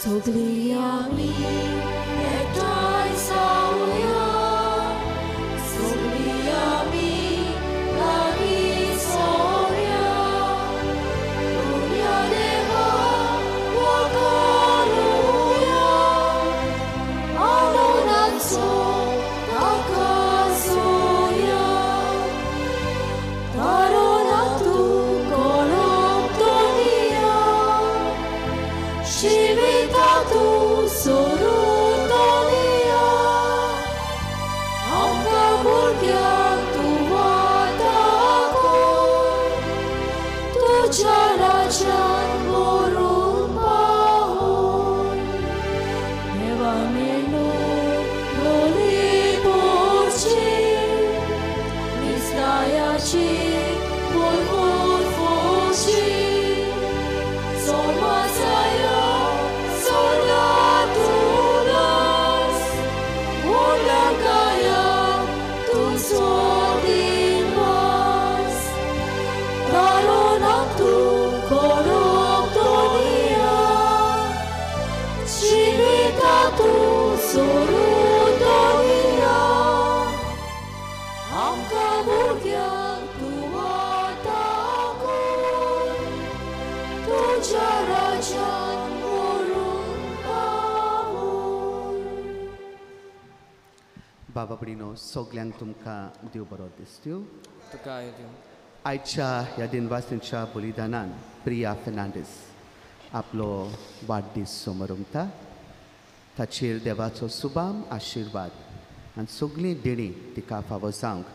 सगळीं आमी एकठांय जावया, सगळीं आमी लागीं सोऱ्या, दुनिया देवा वकारुया, आनंदाचो ताका सोया, तारोना तूं कोणोक दोनिया, शिविता तूं सोरून दोनिया, आमकां भुरग्यांक तूं वाटाकोन, तुज्या राज्यांत व्हरून पावोन. देवा मेनू लोली पोरची, निस्तायाची भरपूर फोची, सोमासाया सोडला तुलास, व्हडल्या कायाक तूं सोदीन वास, तारोना तूं कोणोक दोनिया, जिविता तूं सोडून दोनिया, आमकां भुरग्यांक तूं वाटाकोन, तुज्या राज्यांत व्हरून पावोन. बाबा भयणीनो, सगल्यांक तुमकां देव बरो दिसत्यो. तुका दिवं. आयच्या ह्या दिनवासींच्या बलिदानान प्रिया फेर्नांडीस आपलो वाडदीस समरमता. ताचेर देवाचो सुबाम आशिर्वाद आनी सगळीं देणी तिका फावो जावंक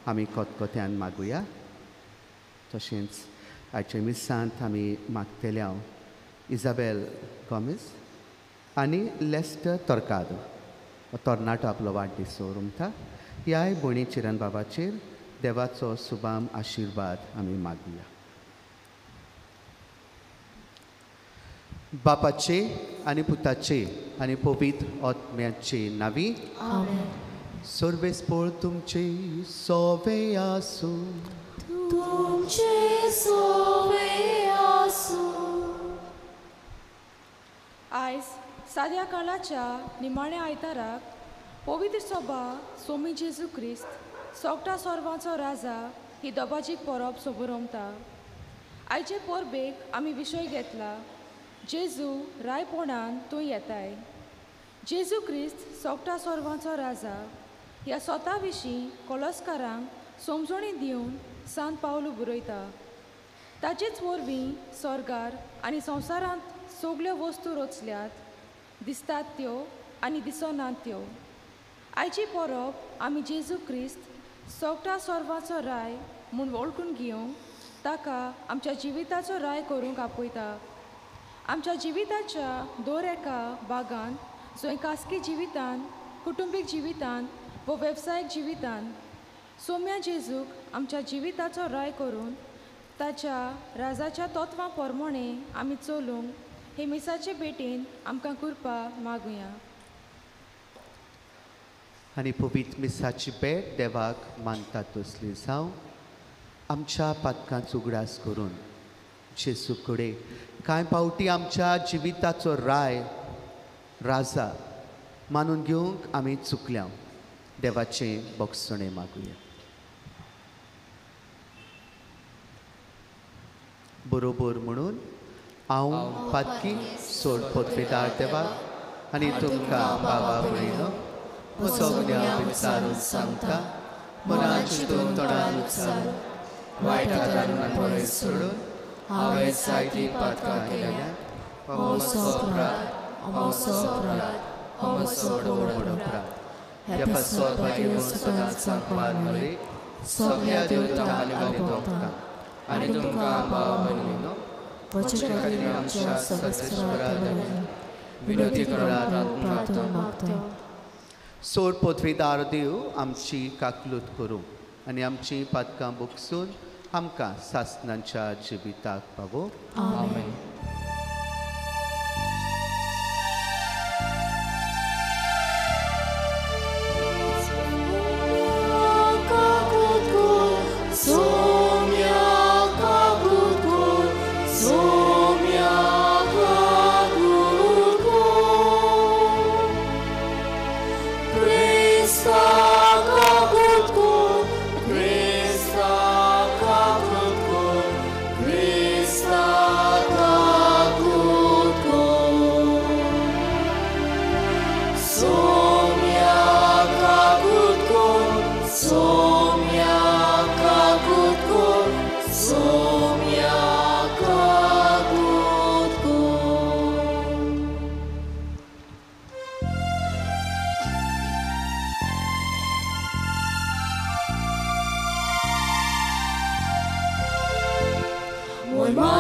आमी कोतकोत्यान मागुया. तशेंच आयच्या मिसांत आमी मागतले हांव इजाबेल गोमेज आनी लेस्टर तोरकादो तरणाटो आपलो वाडदीस दवरुमता. ह्याय भयणी चिरण बाबाचेर देवाचो सुबाम आशिर्वाद आमी मागुया. बापाचे आनी पुताचे आनी पवित्र आत्म्याचे नावी. आमेन. सर्वेस्पोळ तुमचे सोवे आसूं. तुमचे सोवे आसूं. आयज साद्या काळाच्या निमाण्या आयताराक पवित्र सभा सोमी जेजू क्रिस्त सोगटा सोर्वांचो राजा ही दोबाजीक परब सोबरमता. आयचे परबेक आमी विशय घेतला, जेजू रायपोणान तूं येताय. जेजू क्रिस्त सोगटा सोर्वांचो राजा ह्या स्वता विशीं कोलस्कारांक समजणी दिवन सांत पावलू बरयता. ताचेच वरवीं स्वर्गार आनी संवसारांत सगल्यो वस्तू रचल्यात, दिसतात त्यो आनी दिसनात त्यो. आयची परब आमी जेजू क्रिस्त सोगटा सोर्वाचो राय म्हूण वळखून घेवंक ताका आमच्या जिविताचो राय करूंक आपयता. आमच्या जिविताच्या दर एका भागान, जंय खासगी जिवितान, कुटुंबीक जिवितान व वेवसायीक जिवितान सोम्या जेजूक आमच्या जिविताचो राय करून ताच्या राजाच्या तत्वां प्रमाणे आमी चलूंक हे मिसाचे भेटीन आमकां कृपा मागुया. आनी पवित्र मिसाची भेट देवाक मानता तसली जावं. आमच्या पातकांचो उगडास करून जेजू कडेन कांय फावटी आमच्या जिविताचो राय राजा मानून घेवंक आमी चुकल्या. देवाचें बक्षणें मागुया. बरोबर म्हणून हांव पातकी सोड पोतवेदार देवाक आनी तुमकां बाबा भयणीनो सगळ्या विचारून सांगता, मनान चिंतून तोंडान उच्चारून वायट आदारान पयस सोडून हांवें जायतीं पातकां केल्यांत. हो म्हजो अपराध, हो म्हजो अपराध, हो म्हजो व्हड अपराध. ह्या पासत देव सदांच सांगपाक मरे सगळ्या देवतांक आनी भक्तांक आनी तुमकां भाव भयणीनो म्हजे खातीर आमच्या सर्वेस्परा देवाक विनवती करात प्रार्थना मागता. सोड पोथवीदार देव आमची काकलूत करूं आनी आमची पातकां बुकसून आमकां सासनांच्या जिविताक पावो. आमेन. Somya kakut kul, somya kakut kul.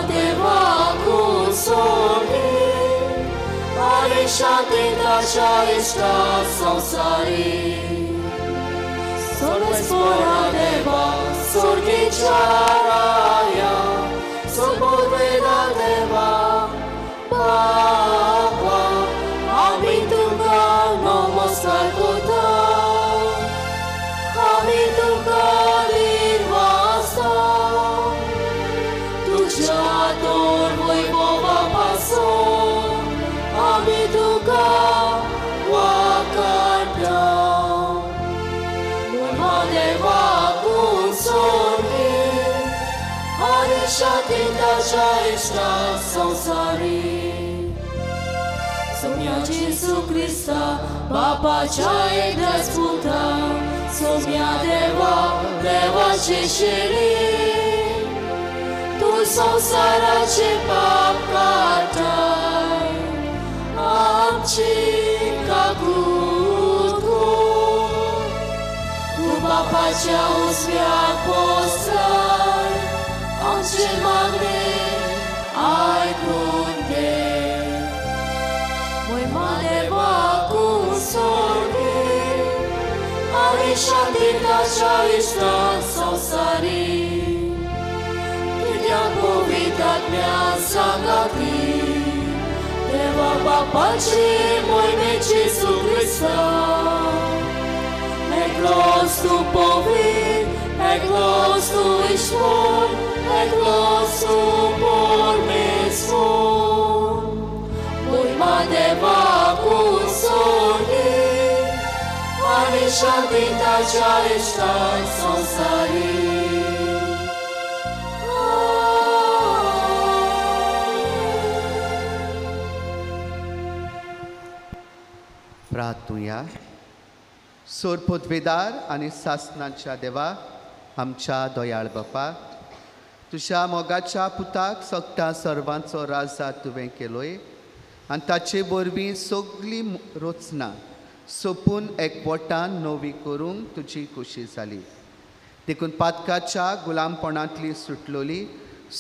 देवाकून सोडली आनी शांती ताच्या इश्टा संवसारी. सर्वेस्पोरा देवा सुर्गीच्या राया सुपुर्वेदा देवा बापा आमी तुमकां नमस्कार करता, आमी तुमकां दिनवासता. तुज्या तोर वैभवा पासून आमी तुका वाकाडटा. देवाकून सोडली आनी शांती ताच्या इश्टा संवसारी. सोम्या जेजू क्रिस्ता बापाच्या एकल्याच पुता सोम्या देवा देवाची शिरी तूं संवसाराचे पाप काडटाय आमची काकूट कर. तूं बापाच्या उजव्याक बसलाय आमचे मागणे आयकून घे. मोयमा देवाकून सोडली आनी शांती ताच्या इश्टा संवसारी. कित्याक पवित्र आत्म्या सांगाती देवा बापाची मोयमे जेजू क्रिस्ता. एकलोच तूं पवित्र, एकलोच तूं ईश्वर, एकलोच तूं परमेश्वर. मोयमा देवाकून सोडली आनी शांती ताच्या इश्टा संवसारी. प्रार्थुया. सोर पदवेदार आनी सासनाच्या देवा आमच्या दयाळ बापा, तुज्या मोगाच्या पुताक सगळ्या सर्वांचो राजा तुवें केलोय आनी ताचे वरवीं सगळी रचना सोंपून एकवटान नवी करूंक तुजी खोशी जाली. देखून पातकाच्या गुलामपणांतली सुटलोली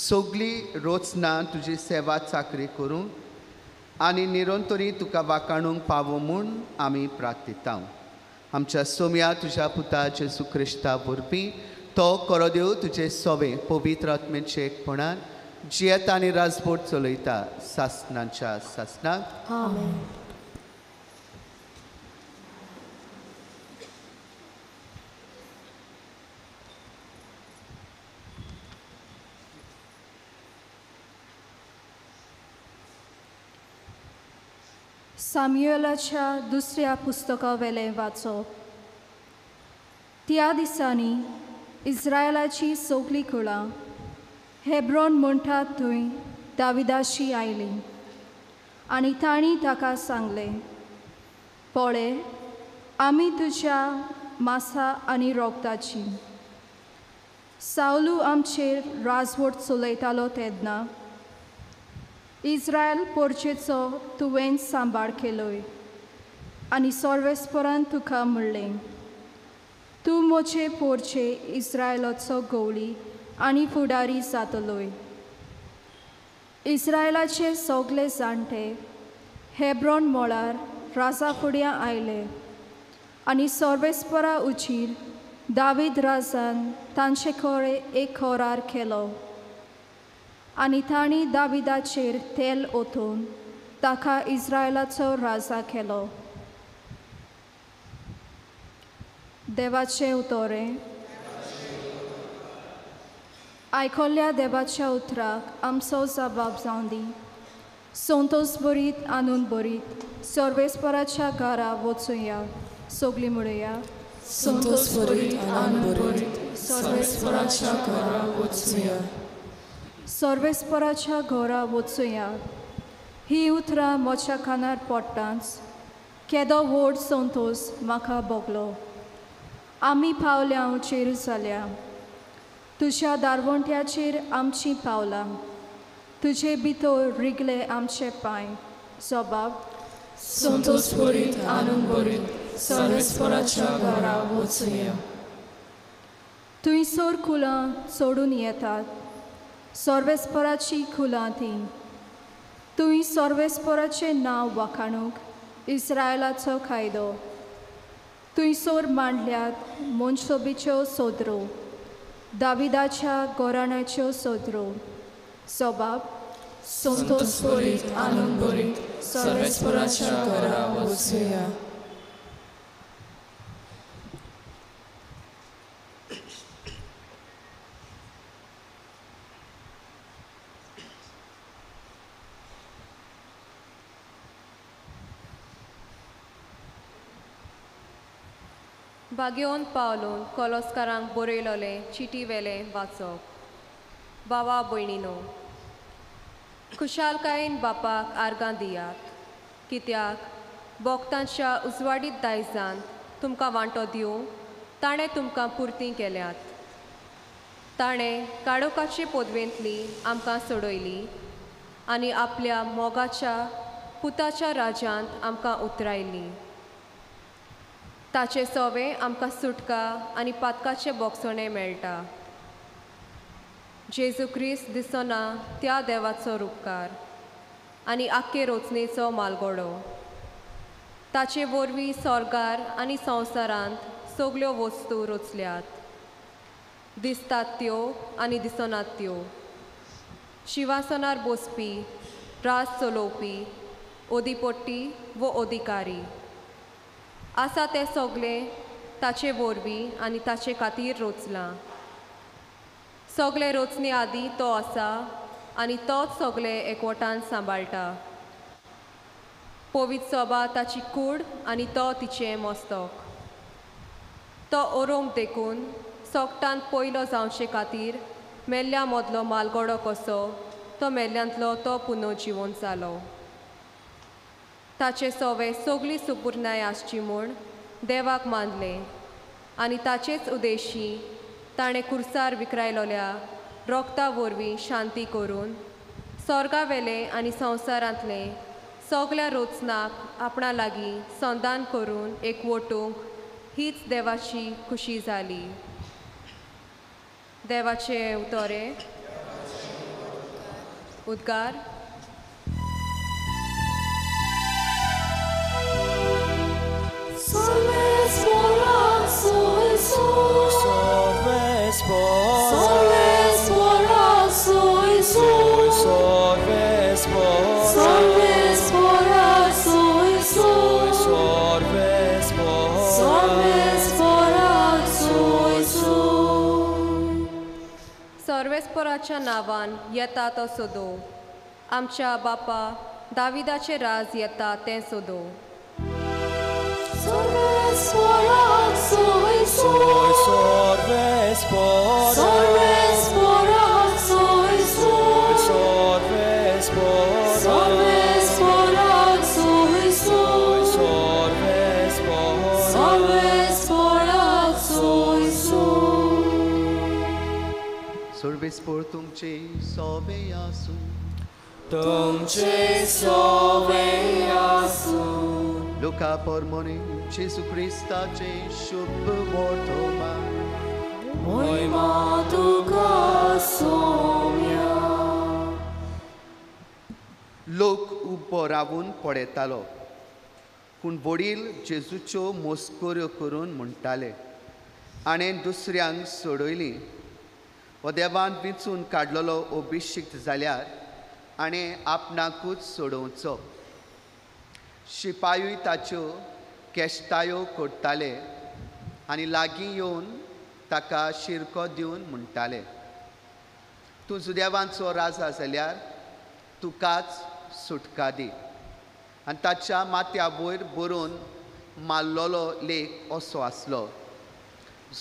सगळी रचना तुजी सेवा चाकरी करूंक आनी निरंतरी तुका वाकाणूंक पावो म्हूण आमी प्रार्थिता. आमच्या सोम्या तुज्या पुता जेजू क्रिस्ता वरवीं तो करो देव तुजे सोवे पवित्र आत्म्याचे एकपणान जियेता आनी राजबोट चलयता सासनाच्या सासनाक. आमेन. साम्युएलाच्या दुसऱ्या पुस्तकावेलें वाचप. त्या दिसांनी इस्रायलाची सगळीं कुळां हेब्रॉन म्हणटात थंय दाविदाशी आयलीं आनी तांणी ताका सांगलें, पळय आमी तुज्या मासा आनी रोगताची. सावलू आमचेर राजवट चलयतालो तेन्ना इस्रायल पोरचेचो तुवें सांबाळ केलोय आनी सर्वेस्परान तुका म्हणलें, तूं म्हजे पोरचे इस्रायलाचो गवळी आनी फुडारी जातलोय. इस्रायलाचे सगळे जाणटे हेब्रॉन मळार राजा फुड्यां आयले आनी सर्वेस्परा उचीर दावीद राजान तांचे कडेन एक करार केलो आनी तांणी दाविदाचेर तेल ओतून ताका इस्रायलाचो राजा केलो. देवाचें उतरें. आयकल्ल्या देवाच्या उतराक आमचो जबाब जावं दी. संतोस बरीत आनंद बरीत सर्वेस्पराच्या घरा वचुया. सगळीं म्हणुया, संतोस बरीत आनंद बरीत सर्वेस्पराच्या घरा वचुया. सर्वेस्पराच्या घरा वचुया ही उतरां म्हज्या कानार पडटांच केदो व्हड संतोस म्हाका भोगलो. आमी पावल्या जेरुजाल्या, तुज्या दारवंट्याचेर आमचीं पावलां, तुजे भितर रिगले आमचे पांय. जबाब, संतोस बरीत आनंद बरीत सर्वेस्पराच्या घरा वचुया. थंयसर कुलां चडून येतात, सर्वेस्पराची खुलां ती. तुंय सर्वेस्पराचें नांव वाखाणूंक इस्रायलाचो कायदो. थंयसर मांडल्यात मनसोबीच्यो सोदरो, दाविदाच्या घराण्याच्यो सोदरो. सोबाब संतोष भरीत आनंद भरीत सर्वेस्पराच्या घरा वचुया. भाग्योन पावलून कोलोस्कारांक बरयलोलें चिटी वेलें वाचप. बाबा भयणीनो, खुशालकायेन बापाक आर्गां दियात, कित्याक भोक्तांच्या उजवाडीत दायजान तुमकां वांटो दिवंक ताणें तुमकां पुरती केल्यात. ताणें काळोखाचे पदवेंतली आमकां सोडयली आनी आपल्या मोगाच्या पुताच्या राज्यांत आमकां उतरायली. ताचे सोवे आमकां सुटका आनी पातकाचे बोगसणें मेळटा. जेजू क्रिस्त दिसना त्या देवाचो रुपकार आनी आख्खे रोचणेचो मालगोडो. ताचे वरवीं सोर्गार आनी संवसारांत सगल्यो वस्तू रचल्यात, दिसतात त्यो आनी दिसनात त्यो. शिवासनार बसपी, राज चलोवपी, ओदीपट्टी वो अधिकारी आसा तें सगळें ताचे वरवीं आनी ताचे खातीर रचलां. सगळें रचणे आदीं तो आसा आनी तोच सगळें एकवटान सांबाळटा. पवित्र सोबा ताची कूड आनी तो तिचें मस्तक. तो ओरोंक देखून सोगटान पयलो जावचे खातीर मेल्ल्या मदलो मालगोडो कसो तो मेल्ल्यांतलो तो पुनो जिवन जालो. ताचे सोवे सगळी सुपुर्णाय आसची म्हूण देवाक मानलें आनी ताचेच उद्देशी ताणें कुर्सार विकरायलोल्या रोगता वरवीं शांती करून सोर्गावेलें आनी संवसारांतलें सगळ्या रोचनाक आपणा लागीं संदान करून एकवटूंक हीच देवाची खुशी जाली. देवाचे उतोरे उद्गार. सर्वेस्पराच्या नांवान येता तो सोदो, आमच्या बापा दाविदाचे राज येता तें सोदो. सर्वेस्पर तुमचे सोबे आसूं. तुमचे सोबे आसूं. लुका परमोने जेजू क्रिस्ताचे शुभ वर्तमान. मोहिमा तुका सोम्या. लोक उबो रावून पळयतालो, पूण वडील जेजूच्यो मस्कऱ्यो करून म्हणटाले, हाणें दुसऱ्यांक सोडयली, हो देवान विंचून काडलेलो अभिषिक्त जाल्यार हाणें आपणाकूच सोडोवचो. शिपायूय ताच्यो केश्टायो करताले आनी लागीं येवन ताका शिरको दिवन म्हणटाले, तूं जुदेवांचो राजा जाल्यार तुकाच सुटका दी. आनी ताच्या माथ्या वयर बरोवन मारलेलो लेख असो आसलो,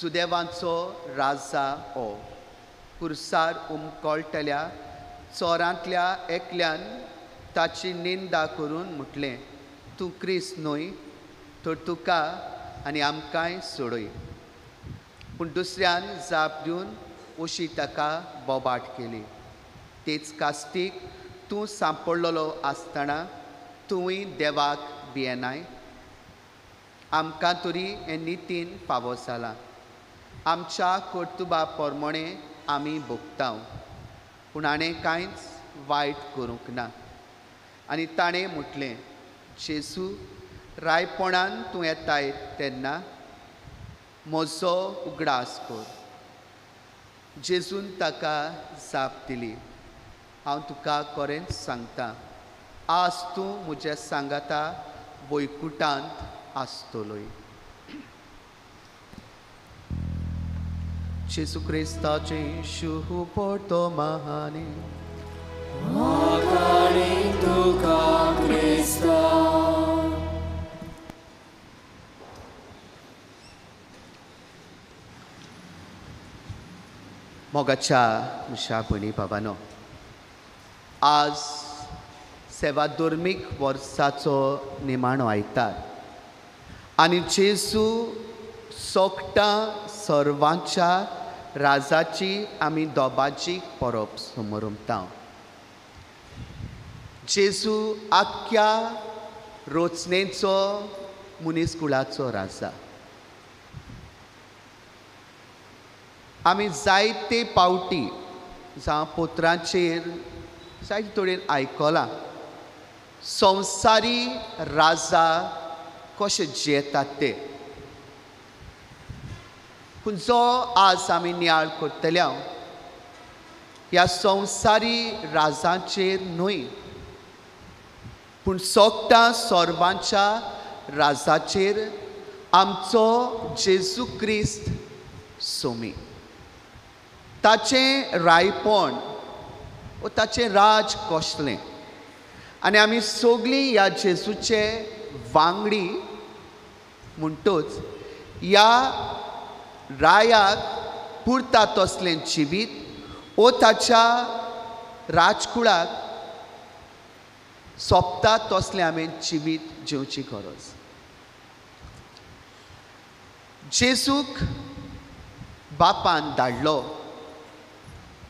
जुदेवांचो राजा हो. कुर्सार उमकळटल्या चोरांतल्या एकल्यान ताची निंदा करून म्हटलें, तूं क्रिस्त न्हय तर तुका आनी आमकांय सोडय. पूण दुसऱ्यान जाप दिवन अशी ताका बोबाट केली, तेच कास्तीक तूं सांपडलेलो आसतना तुवूय देवाक भियेनाय? आमकां तरी हें नितीन फावो जालां, आमच्या कर्तुबा प्रमाणें आमी भोगता. पूण हाणें कांयच वायट करूंक ना. आनी ताणें म्हटलें, जेजू रायपणान तूं येताय तेन्ना म्हजो उगडास कर. जेजून ताका जाप दिली, हांव तुका खरेंच सांगता, आज तूं म्हज्या सांगाता वैकुटांत आसतलोय. जेजू क्रिस्ताचे शुभवर्तमाने. तुका क्रिस्ता. मोगाच्या म्हज्या भयणी बाबानो, आज सेवा धर्मीक वर्साचो निमाणो आयतार आनी जेजू सोकटां सर्वांच्या राजाची आमी दोबाची परब समरमता. जेजू आख्ख्या रोचणेचो मनीसकुळाचो राजा. आमी जायते पावटी जावं पोत्रांचेर जायते तरेन आयकलां संवसारी राजा कशे जियेतात ते. पूण जो आज आमी नियाळ करतले ह्या संवसारी राजांचेर न्हय, पूण सोगटां सर्वांच्या राजाचेर आमचो जेजू क्रिस्त सोमी. ताचें रायपण वो ताचें राज कसलें आनी आमी सगळीं ह्या जेजूचे वांगडी म्हणटूच ह्या रायाक पुरता तसलें जिवीत वो ताच्या राजकुळाक सोंपता तसलें आमी जिवीत जिवची गरज. जेजूक बापान धाडलो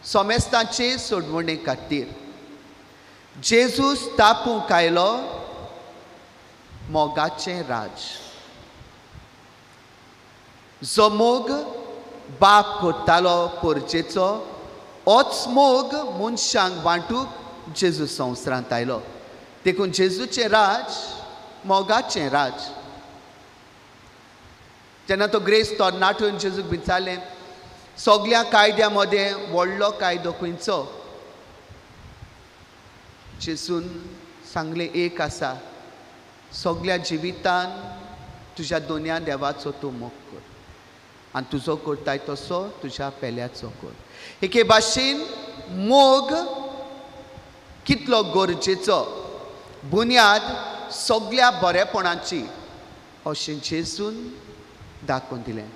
सोमेस्तांचे सोडवणे खातीर. जेजू स्थापूंक आयलो मोगाचें राज. जो मोग बाप करतालो पोरजेचो होच मोग मनशांक वांटूंक जेजू संवसारांत आयलो. देखून जेजूचें राज मोगाचें राज. जेन्ना तो ग्रेस तरणाट्यान जेजूक विचारलें, सगळ्या कायद्या मदें व्हडलो कायदो खंयचो? जेजून सांगलें, एक आसा, सगळ्या जिवितान तुज्या दोनया देवाचो तूं मोग कर आनी तुजो करताय तसो तुज्या पेल्याचो कर. एके भाशेन मोग कितलो गरजेचो, बुन्याद सगळ्या बरेपणाची अशें जेजून दाखोवन दिलें.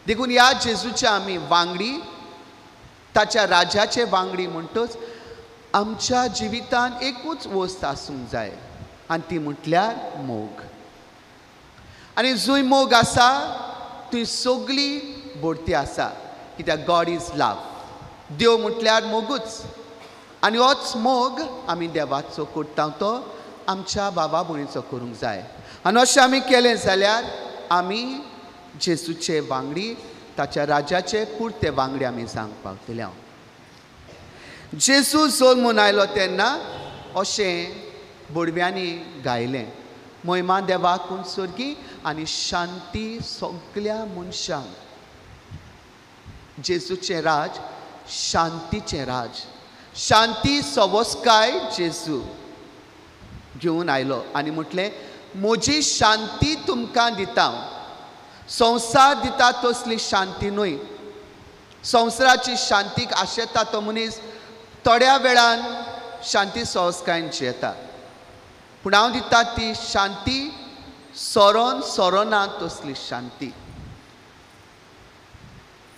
देखून ह्या जेजूच्या आमी वांगडी, ताच्या राजाचे वांगडी म्हणटच आमच्या जिवितान एकूच वस्त आसूंक जाय आनी ती म्हटल्यार मोग. आनी जंय मोग आसा थंय सगळी भरती आसा, कित्याक गॉड is love. देव म्हटल्यार मोगूच आनी होच मोग आमी देवाचो करता तो आमच्या बाबा भयणीचो करूंक जाय. आनी अशें आमी केलें जाल्यार आमी जेजूचे वांगडी, ताच्या राजाचे पुरते वांगडी आमी जावंक पावतले. हांव जेजू जल्मून आयलो तेन्ना अशें बोडव्यांनी गायलें, महिमा देवाक स्वर्गी आनी शांती सगळ्या मनशांक. जेजूचें राज शांतीचें राज. शांती सवस्काय जेजू घेवन आयलो आनी म्हटलें, म्हजी शांती तुमकां दिता. संवसार दिता तसली शांती न्हय. संवसाराची शांतीक आशेता तो मनीस थोड्या वेळान शांती सवस्कायन जियेता, पूण हांव दिता ती शांती सरोन सरोना तसली शांती.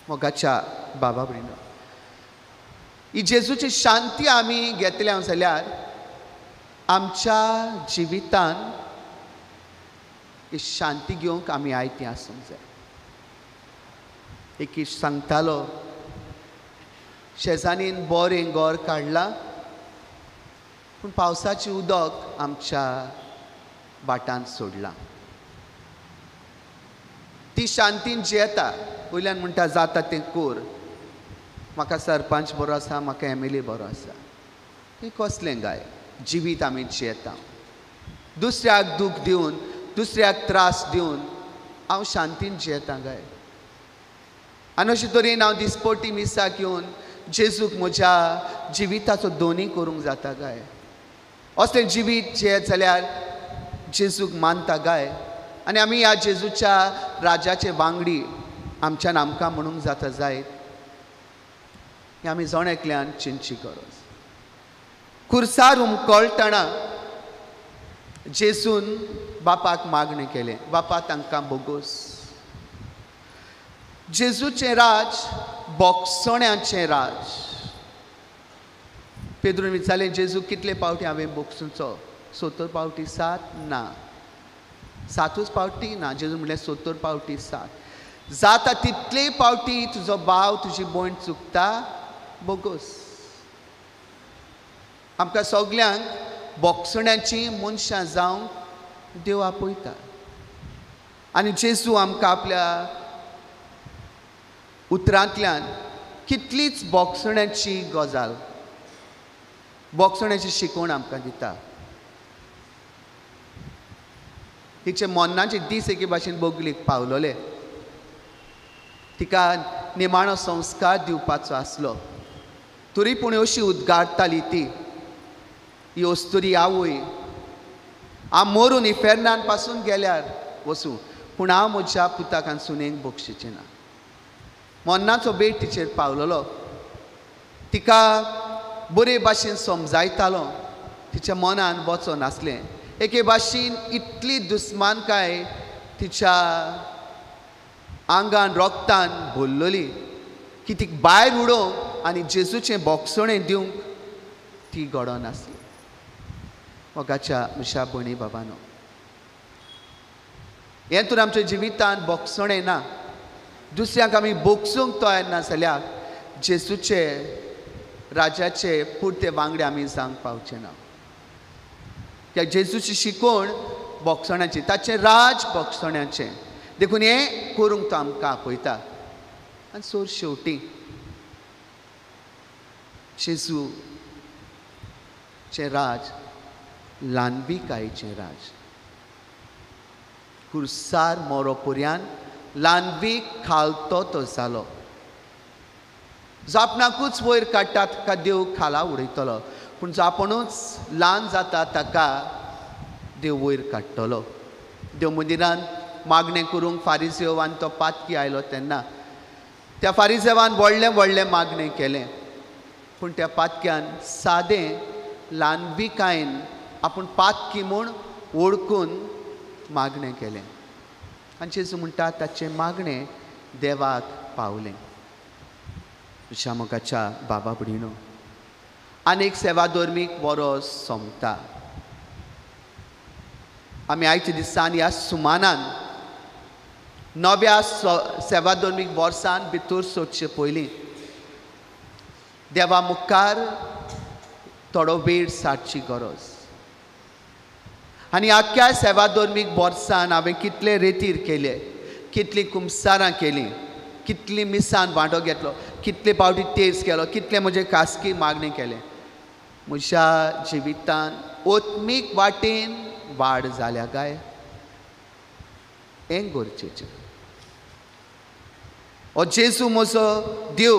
मोगाच्या बाबा भयणो, ही जेजूची शांती आमी घेतल्या जाल्यार आमच्या जिवितान ही शांती घेवंक आमी आयती आसूंक जाय. एक सांगतालो, शेजानीन बरें घर काडलां पूण पावसाचें उदक आमच्या वाटान सोडलां. ती शांतीन जियेता, वयल्यान म्हणटा जाता तें कोर. म्हाका सरपंच बरो आसा, म्हाका एम एल ए बरो आसा. हें कसलें गाय जिवीत आमी जियेता? दुसऱ्याक दूख दिवन, दुसऱ्याक त्रास दिवन हांव शांतीन जियेता गाय. आनी अशे तरेन हांव दिसपटी मिसाक येवन जेजूक म्हज्या जिविताचो दोनी करूंक जाता गाय. असलें जिवीत जियेत जाल्यार जेजूक मानता गाय. आनी आमी ह्या जेजूच्या राजाचे वांगडी आमच्यान आमकां म्हणूंक जाता जायत. हें आमी जण एकल्यान चिंतची गरज. खुर्सार हुमकळटना जेजून बापाक मागणें केलें, बापा तांकां बोगोस. जेजूचें राज बोगसण्याचें राज. पेद्रून विचारलें, जेजू कितले पावटी हांवें बोगसुचो? 70 पावटी 7 ना, 7 पावटी ना. जेजू म्हणलें 70 पावटी 7. जाता तितले पावटी तुजो भाव तुजी भयण चुकता बोगोस. आमकां सगल्यांक बोगसण्याची मनशां जावंक देव आपयता. आनी जेजू आमकां आपल्या उतरांतल्यान कितलीच बोगसण्याची गजाल, बोगसण्याची शिकवण आमकां दिता. तिचे मरणाचे दीस एके भाशेन बगलेक पावलोले. तिका निमाणो संस्कार दिवपाचो आसलो, तरी पूण अशी उद्गारताली ती, ही अस्तुरी आवय, हांव मरून इफेर्नान पासून गेल्यार वचूं, पूण हांव म्हज्या पुताक आनी सुनेक बक्षिचें ना. मरणाचो बेट तिचेर पावलोलो. तिका बरे भाशेन समजायतालो, तिच्या मनान वचो नासलें. एके भाशेन इतली दुस्मानकाय तिच्या आंगान रोगतान भरलेली की तिका भायर उडोवंक आनी जेजूचें बोगसणें दिवंक ती घडनासली. मोगाच्या म्हज्या भयणी बाबानो, हें तर आमच्या जिवितांत बोगसणें ना. दुसऱ्यांक आमी बोगसूंक तयार ना जाल्यार जेजूचे राजाचे पुरते वांगडे आमी जावंक पावचे ना. त्या जेजूची शिकवण बोगसण्याची, ताचें राज बोगसण्याचें. देखून हें करूंक तो आमकां आपयता. आनी सोर शेवटी जेजूचें राज ल्हानविकायेचें राज. खुर्सार मोरो पर्यान ल्हानवीक खालतो तो जालो. जो आपणाकूच वयर काडटा ताका देव खाला उडयतलो, पूण जो आपुणूच ल्हान जाता ताका देव वयर काडटलो. देव मंदिरान मागणें करूंक फारिजेवान तो पातकी आयलो तेन्ना त्या फारिजेवान व्हडलें व्हडलें मागणें केलें, पूण त्या पातक्यान सादें ल्हानविकायेन आपूण पातकी म्हूण वळखून मागणें केलें. आनी जेजू म्हणटा ताचें मागणें देवाक पावलें. म्हज्या मोगाच्या बाबा भयणीनो, आनी एक सेवा धर्मीक वरोस सोंपता. आमी आयच्या दिसान ह्या सुमानान नव्या सेवा धर्मीक वर्सान भितर सोदचे पयलीं देवा मुखार थोडो वेळ सारची गरज. आनी आख्ख्या सेवा धर्मीक वर्सान हांवें कितले रेतीर केले, कितलीं कुमसारां केलीं, कितली मिसान वांटो घेतलो, कितले पावटी तेज केलो, कितले म्हजे खासगी मागणें केलें. म्हज्या जिवितान ओत्मीक वाटेन वाड जाल्या काय हें गरजेचें. हो जेजू म्हजो देव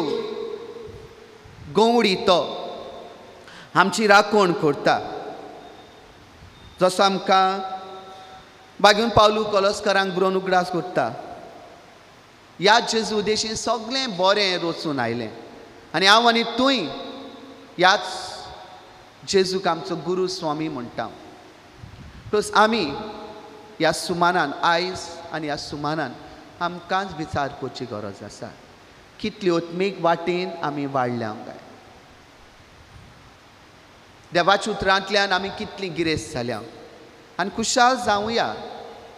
गंवडी, तो आमची राखण करता. जसो आमकां बागेवन पावलू कलस्करांक बरोवन उगडास करता, ह्या जेजू उदेशीन सगळें बरें रचून आयलें. आनी हांव आनी तूंय ह्याच जेजूक आमचो गुरू स्वामी म्हणटा. प्लस आमी ह्या सुमानान आयज आनी ह्या सुमानान आमकांच विचार करची गरज आसा, कितली ओत्मीक वाटेन आमी वाडल्या काय, देवाच्या उतरांतल्यान आमी कितली गिरेस्त जाल्या. आनी खुशाल जावया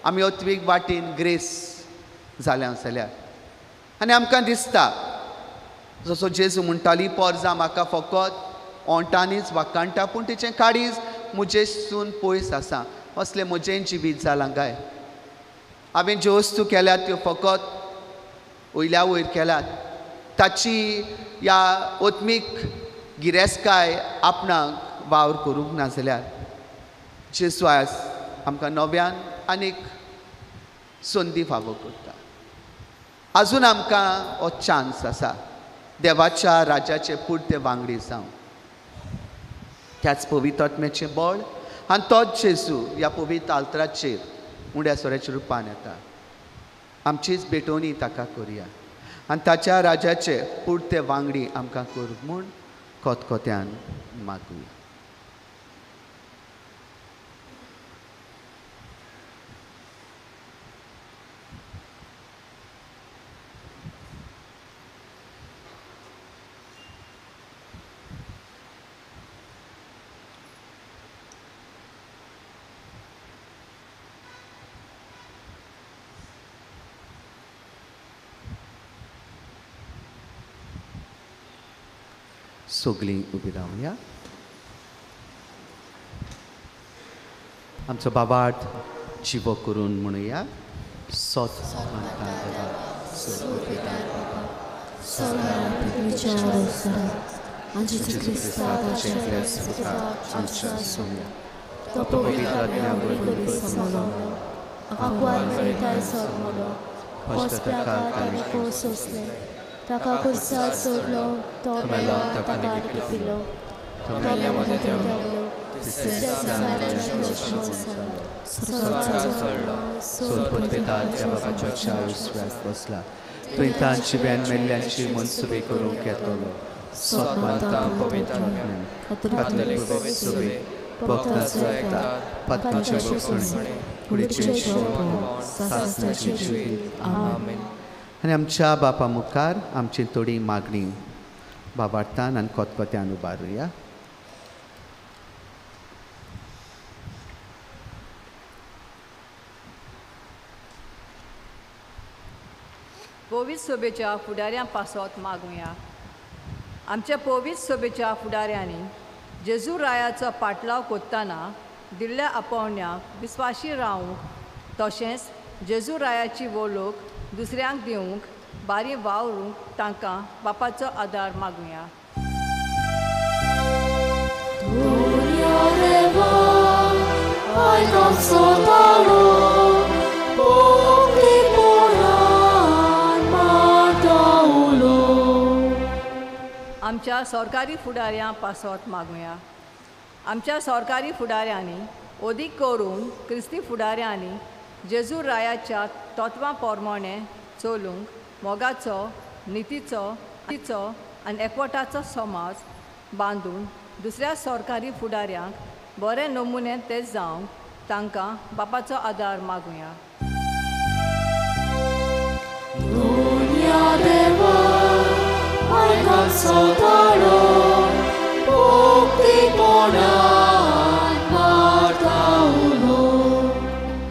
आमी ओत्मीक वाटेन ग्रेस जाल्या जाल्यार. आनी आमकां दिसता जसो जेजू म्हणटाली, पोरजा म्हाका फकत ओंठांनीच वाखाणटा, पूण तिचें काळीज म्हजेसून पयस आसा. असलें म्हजें जिवीत जालां काय? हांवें ज्यो वस्तू केल्यात त्यो फकत वयल्या वयर केल्यात, ताची ह्या आत्मीक गिरेस्तकाय आपणाक वावर करूंक ना जाल्यार जेजू आयज आमकां नव्यान आनीक संदी फावो करता. आजून आमकां हो चान्स आसा देवाच्या राजाचे पुरते वांगडी जावं. त्याच पवित्र आत्म्याचें बळ आनी तोच जेजू ह्या पवित्र आल्तराचेर उंड्या सोऱ्याच्या रुपान येता. आमचीच भेटवणी ताका करुया आनी ताच्या राजाचे पुरते वांगडी आमकां करूं म्हूण कोतकोत्यान मागुया. सगळीं उबी रावया. आमचो बाबार्थ जिवो करून म्हणुया. सोत मानता देवा ताका कुर्सार सोडलो, तो मेलो, ताका लिपिलो, तो मेल्या मदें देंवलो, तिसऱ्या दिसा बसला. तुवें तांची बेन मेल्ल्यांची मनसुबी करूंक येतलो. सोत मानता पवित्र भक्ताचो एकता पातकांचे भोगसणे कुडीचें सासणाचें जिवीत. आमेन. आनी आमच्या बापा मुखार आमची थोडी मागणी बाबार्थान आनी कोतकोत्यान उबारुया. पवित्र सभेच्या फुडाऱ्यां पासत मागुया. आमच्या पवित्र सभेच्या फुडाऱ्यांनी जेजू रायाचो पाटलाव कोत्ताना दिल्ल्या आपोवण्याक विस्वाशी रावूंक तशेंच जेजू रायाची वोलोक दुसऱ्यांक दिवंक बारी वावरूंक तांकां बापाचो आदार मागुया. आमच्या सरकारी फुडाऱ्यां पासत मागुया. आमच्या सरकारी फुडाऱ्यांनी अदीक करून क्रिस्ती फुडाऱ्यांनी जेजू रायाच्या तत्वां प्रमाणें चलूंक मोगाचो, नितीचो, तिचो आनी एकवटाचो समाज बांदून दुसऱ्या सरकारी फुडाऱ्यांक बरे नमुने ते जावंक तांकां बापाचो आदार मागुया.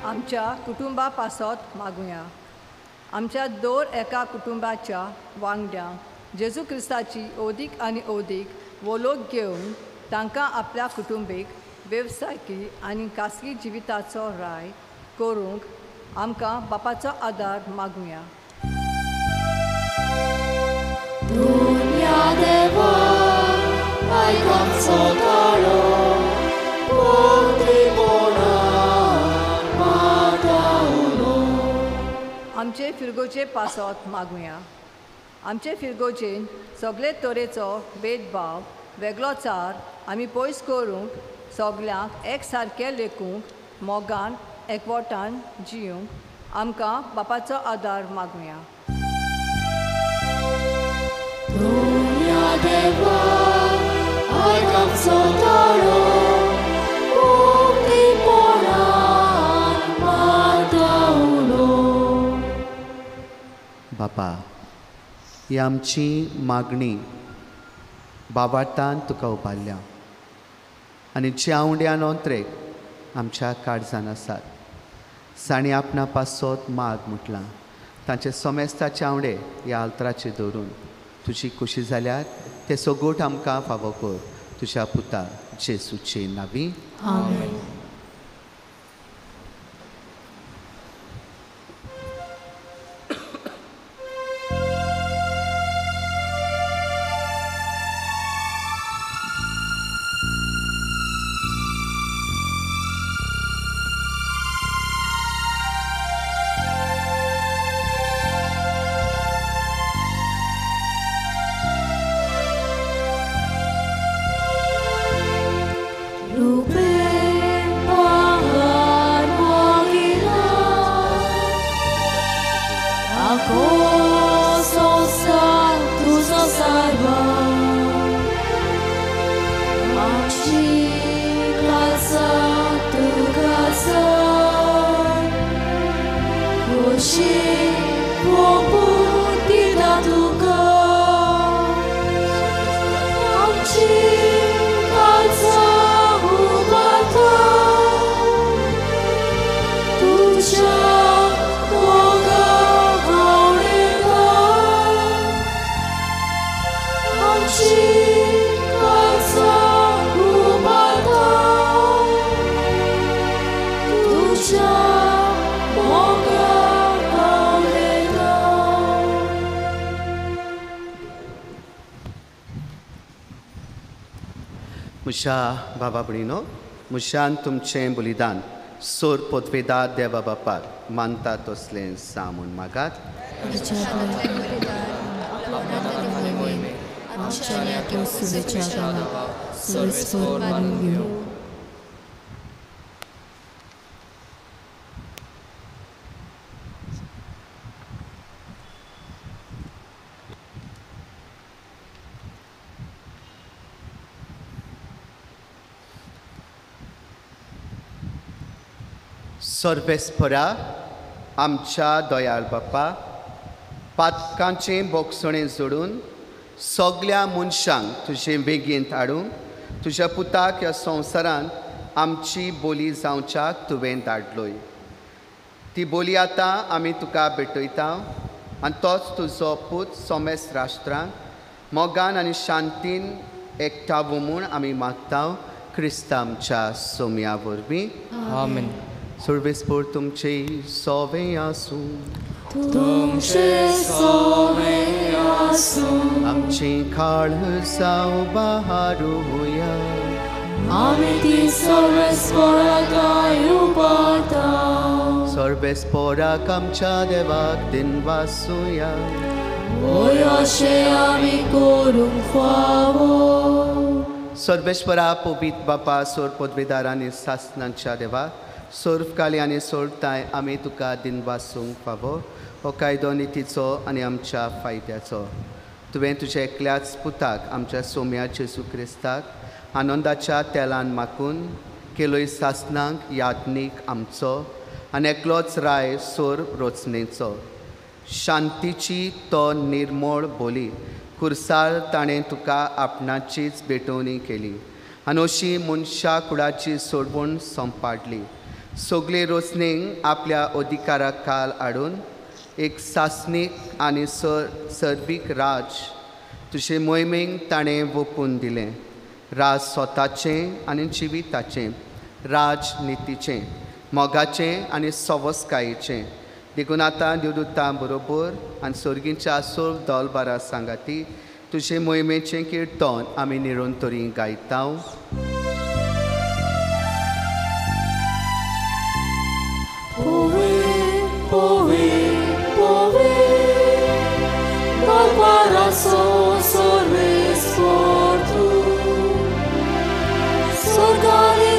आमच्या कुटुंबा पासत मागुया. आमच्या दर एका कुटुंबाच्या वांगड्यांक जेजू क्रिस्ताची अदीक आनी अदीक वोलोक घेवन तांकां आपल्या कुटुंबीक, वेवसायिकी आनी खासगी जिविताचो राय करूंक आमकां बापाचो आदार मागुया. आमचे फिरगोचे पासत मागुया. आमचे फिरगोजेन सगळे तरेचो भेदभाव, वेगळोचार आमी पयस करूंक सगल्यांक एक सारकें लेखूंक मोगान एकवटान जियूंक आमकां बापाचो आदार मागुया. बापा, ही आमची मागणी बाबार्थान तुका उबारल्या आनी ज्या उंड्या नोंत्रेक आमच्या काळजान आसात जांणी आपणा पासत माग म्हटलां तांचे सोमेस्ताचे आवडे ह्या आल्तराचेर दवरून तुजी खोशी जाल्यार ते सगोट आमकां फावो कर. तुज्या पुता जेसूचे नांवी. आमेन. रुपें भांगर मागिला आखो संवसार तुजो सारभार आमची काळजां तुका जाय खोशी ओंपून दिता तुका आमची काळजां उबारता तुज्या मोगाक आवडटा आमची काळजां उबारता तुज्या मोगाक आवडटा. म्हज्या बाबा भयणीनो, म्हज्यान तुमचें बलिदान सोर पोतवेदार देवा बापाक मानता तसलें सामून मागात. सर्वेस्पोर मानून घेवं. सर्वेस्परा आमच्या दयाळ बापा, पातकांचें बोगसणें जोडून सगल्या मनशांक तुजे बेगीन हाडूंक तुज्या पुताक ह्या संवसारांत आमची बोली जावच्याक तुवें धाडलोय. ती बोली आतां आमी तुका भेटयता आनी तोच तुजो पूत सोमेस राष्ट्रांक मोगान आनी शांतीन एकठावो म्हूण आमी मागता क्रिस्ता आमच्या सोम्या वरवीं. आमेन. सर्वेस्पोर तुमचे सोवे आसूं. तुमचे सोवे आसूं. आमची काळ जावं बहारुया. आमी ती सर्वेस्पोराक उबारता. सर्वेस्पोराक आमच्या देवाक दिनवासुया. होय अशें आमी करूंक फावो. सर्वेस्परा पवित्र बापा, सोर पदवेदार आनी सासनांच्या देवा, सोर्फकाली आनी सोडताय आमी तुका दिनवासूंक फावो. हो कायदो नितीचो आनी आमच्या फायद्याचो. तुवें तुज्या एकल्याच पुताक आमच्या सोम्या जेजू क्रिस्ताक आनंदाच्या तेलान माकून केलोय सासनांक यादनीक आमचो आनी एकलोच राय सोर रोचणेचो. शांतीची तो निर्मोळ बोली कुर्सार ताणें तुका आपणाचीच भेटवणी केली आनी अशी मनशा कुडाची सोडवण संपाडली. सगळे रोचणेक आपल्या अधिकारा खाल हाडून एक सासणीक आनी सर्वीक राज तुजे मोहिमेक ताणें वोपून दिलें. राज स्वताचें आनी जिविताचें, राज नितीचें, मोगाचें आनी सवसकायेचें. देखून आतां देवदूतां बरोबर आनी सर्गीच्या सोर दलबारा सांगाती तुजे मोहिमेचें किर्तन आमी निरंतरी गायता.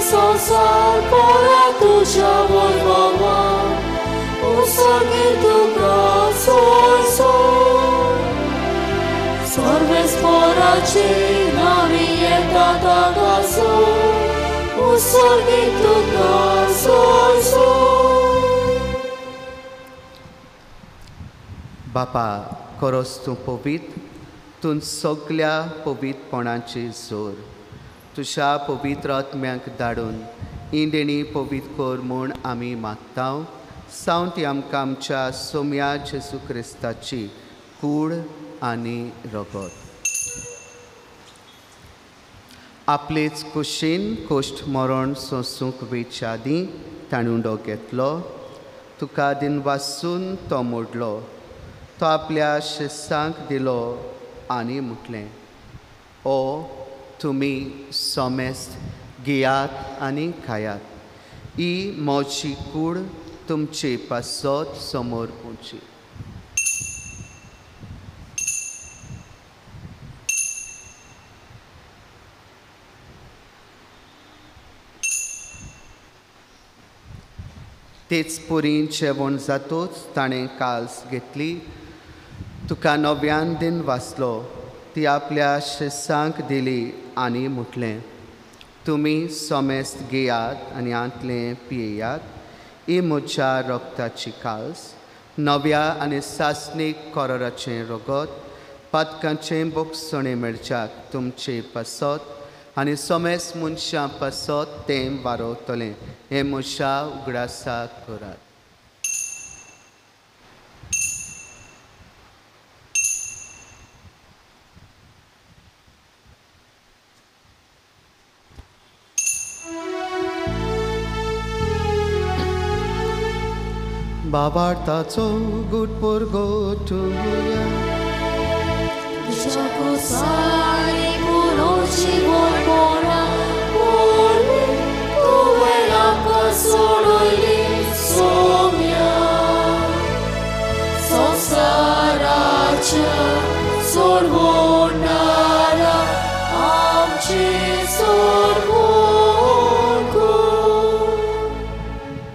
Sonsar para tuja voivova, usagi tuka soy soy. Sarvespora nami etata kaso, usagi tuka soy soy. बापा, करोस तूं पवित्र, तूं सगल्या पवित्रपणाची जोर तुज्या पवित्र आत्म्याक धाडून ही देणी पवित्र कर म्हूण आमी मागता. सावन ती आमकां आमच्या सोम्या जेजू क्रिस्ताची कूड आनी रगत आपलेच कुशीन कोश्ट मरण सोंसूंक वेच्या आदीं ताणें उंडो घेतलो, तुका दिनवासून तो मोडलो, तो आपल्या शिसांक दिलो आनी म्हटलें, ओ तुमी सोमेस्त घेयात आनी खायात, ही म्हजी कूड तुमचे पासत समोर पोवची. तेच पुरी जेवण जातूच ताणें काल्स घेतली, तुका नव्यान दिन वाचलो, ती आपल्या शिसांक दिली आनी म्हटलें, तुमी सोमेस्त घेयात आनी आंतलें पियेयात, ही म्हज्या रक्ताची काल्स, नव्या आनी सासणीक कोराचें रगत, पातकांचें बोगसणें मेळच्याक तुमचे पासत आनी सोमेस मनशां पासत तें वारवतलें, हें म्हज्या उगडासाक करात. बाबार्थाचो गुटपोर गोटुया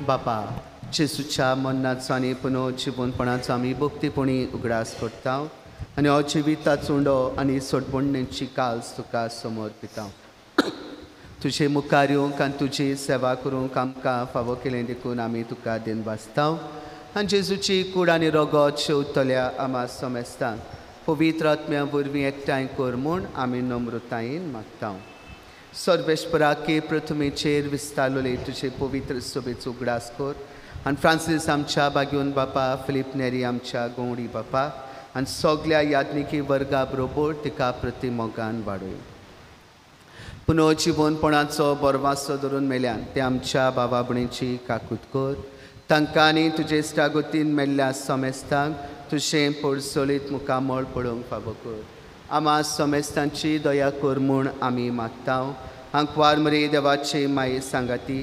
बापा जेजूच्या मरणाचो आनी पुनर्जिवनपणाचो आमी भक्तीपणी उगडास करता आनी हो जिविताचो उंडो आनी सोडबणेची काल्स तुका समर्पिता. तुजे मुखार येवंक आनी तुजी सेवा करूंक आमकां फावो केलें देखून आमी तुका दिन वाचता आनी जेजूची कूड आनी रगत शेवतल्या आमा समेस्तांक पवित्र आत्म्या वरवीं एकठांय कर म्हूण आमी नम्रतायेन मागता. सर्वेश्वराके प्रथमेचेर विस्तारलेले तुजे पवित्र सोबेचो उगडास कर आनी फ्रांसीस आमच्या बागेवन बापा, फिलीप नेरी आमच्या गौडी बापा आनी सगल्या याज्ञिकी वर्गा बरोबर तिका प्रतिमोगान वाडय. पुनर्जिवनपणाचो बरवासो धरून मेल्यान ते आमच्या बाबा भयणीची काकूत कर, तांकां आनी तुजे इश्टागतीन मेल्ल्या समेस्तांक तुजें पोडसोलीत मुखामळ पळोवंक फावो कर. आमा समेस्तांची दया कर म्हूण आमी मागता. आंकवार मरे देवाचे माये सांगाती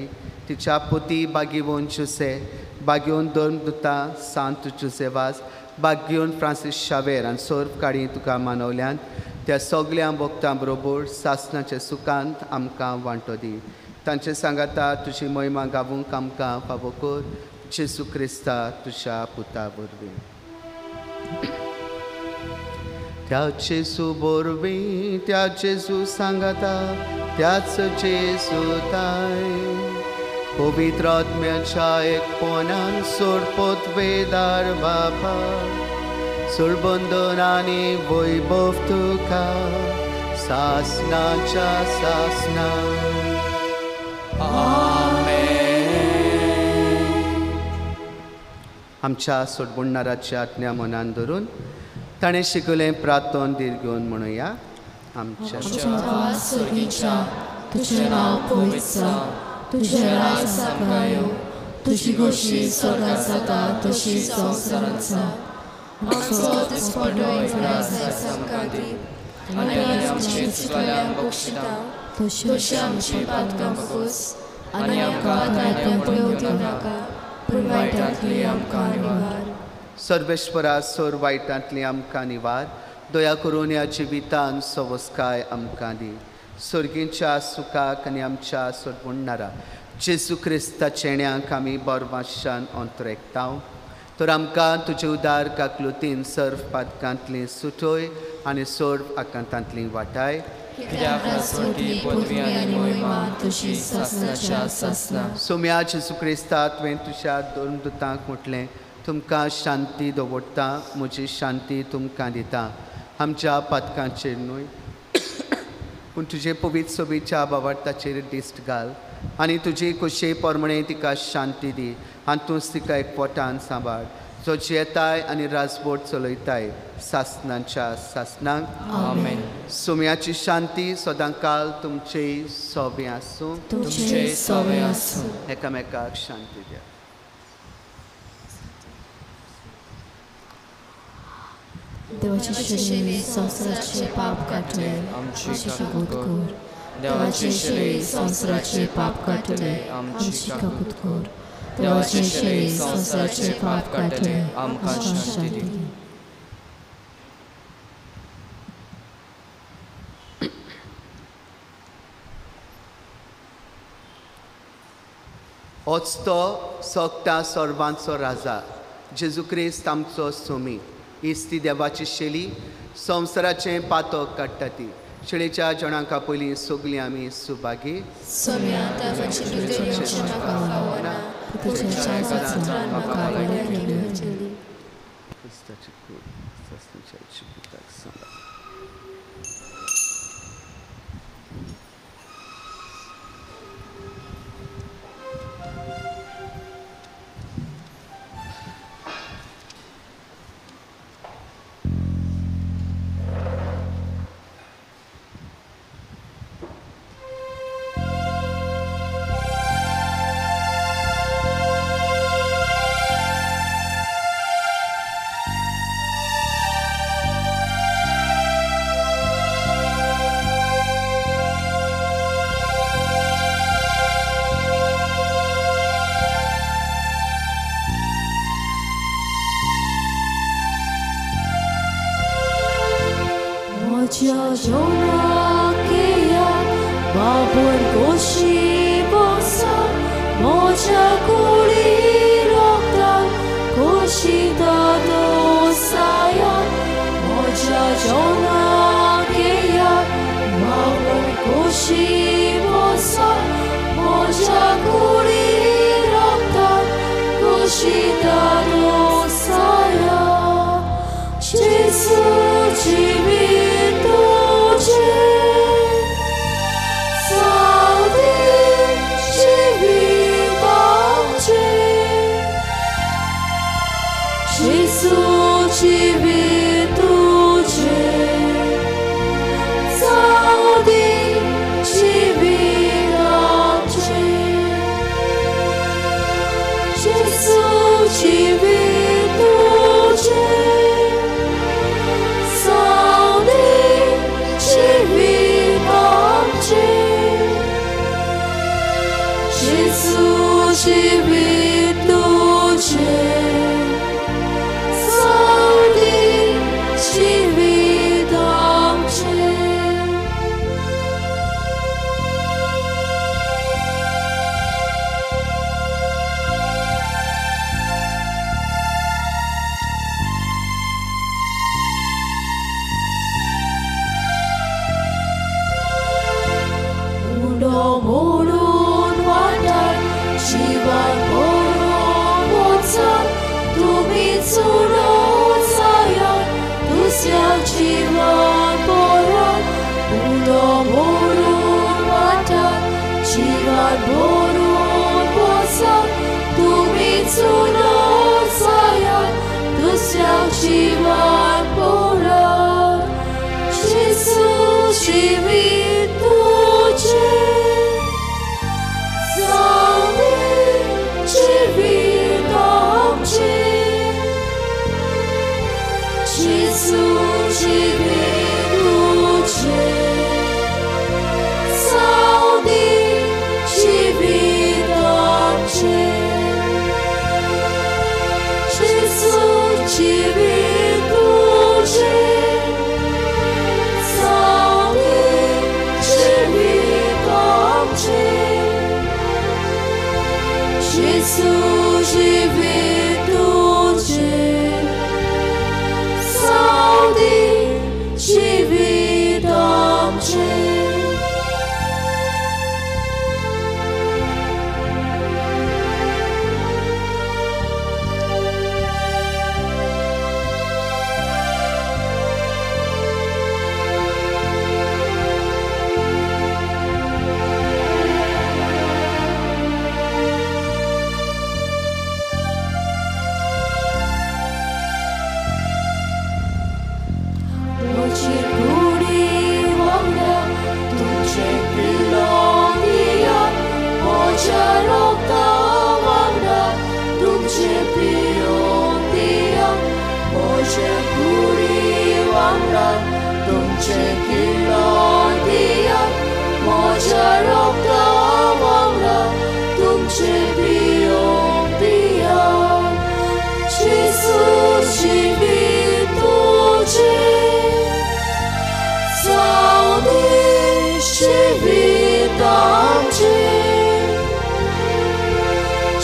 तिच्या पोती बागेवन जुसे, बागेवन धर्मदुता सांत जुसेवास, बागेवन फ्रांसीस शावेर आनी सर्व काडी तुका मानवल्यान त्या सगल्या भक्तां बरोबर सासणाच्या सुखांत आमकां वांटो दी. तांचे सांगाता तुजी महिमा गावूंक आमकां फावो कर, जेजू क्रिस्ता तुज्या पुता वरवीं. त्या जेजू वरवीं, त्या जेजू सांगाता, त्याच जेजू ताय पवित्र आत्म्याच्या एकपणान सोडपोत वेदार बापा, सुरबंधन आनी वैभव तुका सासनाच्या सासना. आमच्या सोडबुडणाराच्या आज्ञा मनान धरून ताणें शिकयलें प्रार्थन धीर घेवन म्हणुया. आमच्या तुझें नांव पवित्र जावं, तुझें राज आमकां येवं, तुजी खोशी स्वर्गांत जाता तशी संवसारांत जावं. आमचो दिसपडो इगराज आयज आमकां दी आनी आमी आमचे चुकल्यांक बक्षिता तशी आमची पातकां बगोस आनी आमकां तांतूंत पडूंक दिवनाका, पूण वायटांतली आमकां निवार. सर्वेश्वरा सोर वायटांतली आमकां निवार, दया करून ह्या जिवितान सवस्काय आमकां दी. सर्गींच्या सुखाक आनी आमच्या सोडबुडणारा जेजू क्रिस्ता चेण्याक आमी बरवाशान अंतरेकता. तर आमकां तुजे उदार काकलुतीन सर्व पातकांतली सुटोय आनी सर्व आकांतांतली वाटाय. सोम्या जेजू क्रिस्ता तुवें तुज्या दोन दुतांक म्हटलें, तुमकां शांती दवरता, म्हजी शांती तुमकां दिता. आमच्या पातकांचेर न्हय पूण तुजे पवित्र सोबीच्या बावार्थाचेर दिश्ट घाल आनी तुजी खोशये प्रमाणे तिका शांती दी आनी तूंच तिका एकवटान सांबाळ, जो जियेताय आनी राजबोट चलयताय सासनाच्या सासनाक. आमेन. सोम्याची शांती सदांकाल तुमचेय सोबें आसूं, तुमचेय सोबें आसूं. एकामेकाक शांती द्या. देवाचे शरीर संवसाराचे पाप काडटले, आमची काकूत कर. देवाचे शरीर संवसाराचे पाप काडटले, आमची काकूत कर. देवाचे शरीर संवसाराचे पाप काडटले, आमकां शांती दी. होच तो सोगटा सर्वांचो राजा जेजू क्रिस्त आमचो सोमी. इस्ती देवाची शेली संवसाराचें पातक काडटा ती शेळेच्या जणांका पयलीं सगलीं आमी सुभागी. क्रिस्ताची कूड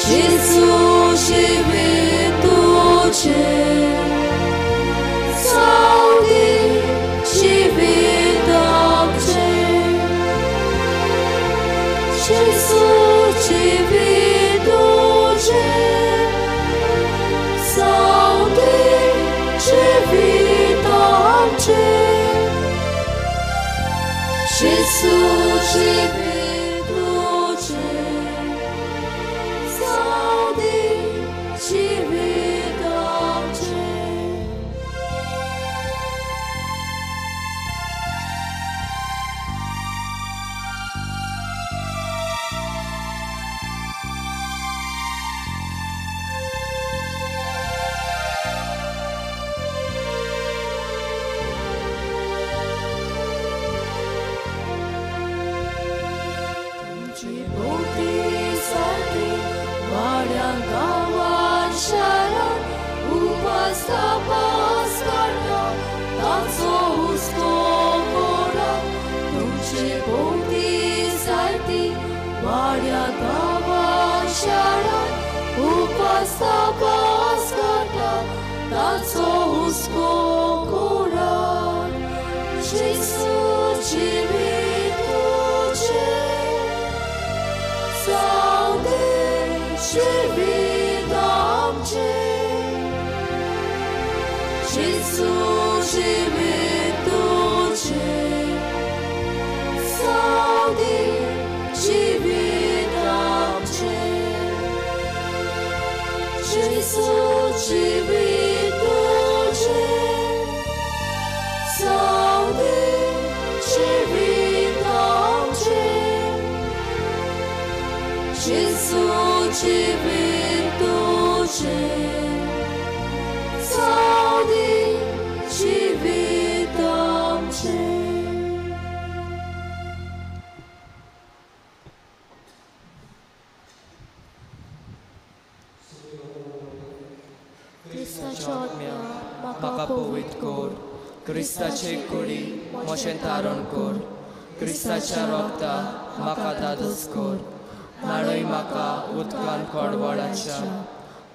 जेजू जिवीत तुजें जावं दी जिवीत आमचें जेजू जिवीत तुजें जावं दी जिवीत आमचें जेजू जिवीत तुजें जावं दी जिवीत आमचें. तुजी भोंवती सारती वाड्या गांवान शारान उपास तपास काडटा ताचो हुस्को कोणाक. तुमचे भोंवती सारती वाड्या गांवान शारान उपास तपास काडटा ताचो हुस्को कोणाक. जेजू जिवीत तुजें जावं दी जिवीत आमचें जेजू जिवीत तुजें जावं दी जिवीत आमचें जेजू जिवीत तुजें जावं दी जिवीत आमचें जेजू जिवीत तुजें जावं दी जिवीत आमचें. क्रिस्ताच्या आत्म्या म्हाका पवित्र कर, क्रिस्ताचे कुडी म्हजें तारण कर, क्रिस्ताच्या रोगता म्हाका दादोस कर, न्हाणय म्हाका उदकान कोडवळाच्या,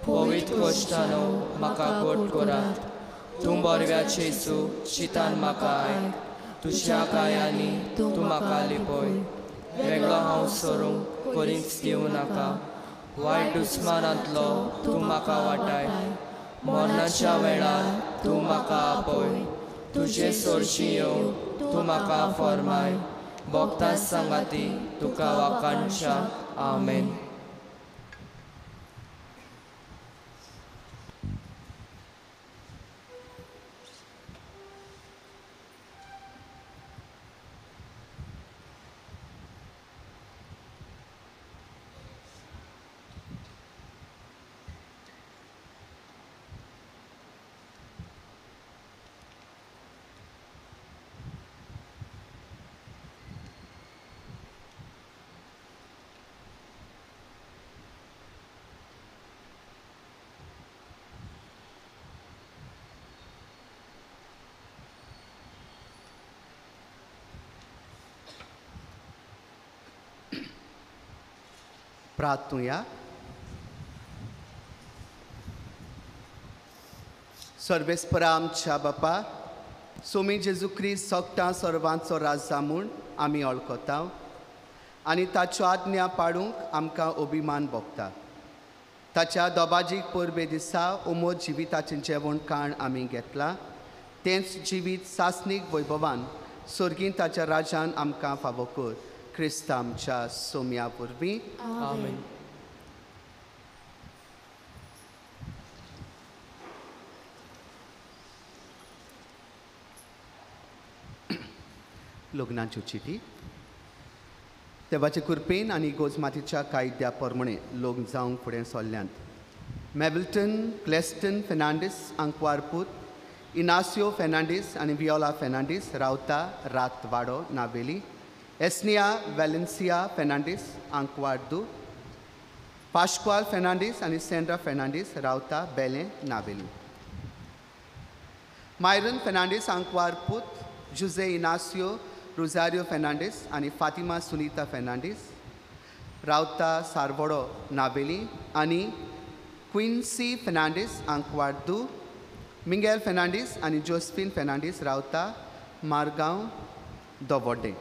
पवित्र कोश्टानो म्हाका गोड करात. तूं बरव्या जेजू चितान म्हाका आयक, तुज्या कायांनी तूं म्हाका लिपय. वेगळो हांव सरूंक करींच दिवं नाका, वायट दुस्मानांतलो तूं म्हाका वाटाय. मरणाच्या वेळार तूं म्हाका आपय, तुजे सोरशी येवन तूं म्हाका फॉर्माय. भोगता सांगाती तुका वाखाणच्या. आमेन. प्रार्थुया. सर्वेस्परा आमच्या बापा सोमी जेजू क्रिस्त सोगटां सर्वांचो राजा म्हूण आमी वळखता आनी ताच्यो आज्ञा पाडूंक आमकां अभिमान भोगता. ताच्या दोबाजीक परबे दिसा उमो जिविताचें जेवण काण आमी घेतलां तेंच जिवीत सासणीक वैभवान सर्गीन ताच्या राजान आमकां फावो कर. क्रिस्त आमच्या सोम्या वरवीं. आमेन. लग्नाच्यो चिटी. देवाचे कृपेन आनी गोजमातीच्या कायद्या प्रमाणे लग्न जावंक फुडें सरल्यांत मेबल्टन क्लेस्टन फेर्नांडीस आंकवारपूत इनासियो फेर्नांडीस आनी वियोला फेर्नांडीस रावता रातवाडो नावेली, एस्निया वेलेन्सिया फेर्नांडीस आंकवारदू, पाश्क्वाल फेर्नांडीस आनी सेंड्रा फेर्नांडीस रावता बेलें नावेली, मायरन फेर्नांडीस आंकवारपूत जुजे इनासियो रोजारियो फेर्नांडीस आनी फातिमा सुनीता फेर्नांडीस, रावता सारवडो नावेली आनी क्विन्सी फेर्नांडीस आंकवारदू मिंगेल फेर्नांडीस आनी जोस्फिन फेर्नांडीस रावता मारगांव दोवोड्डें.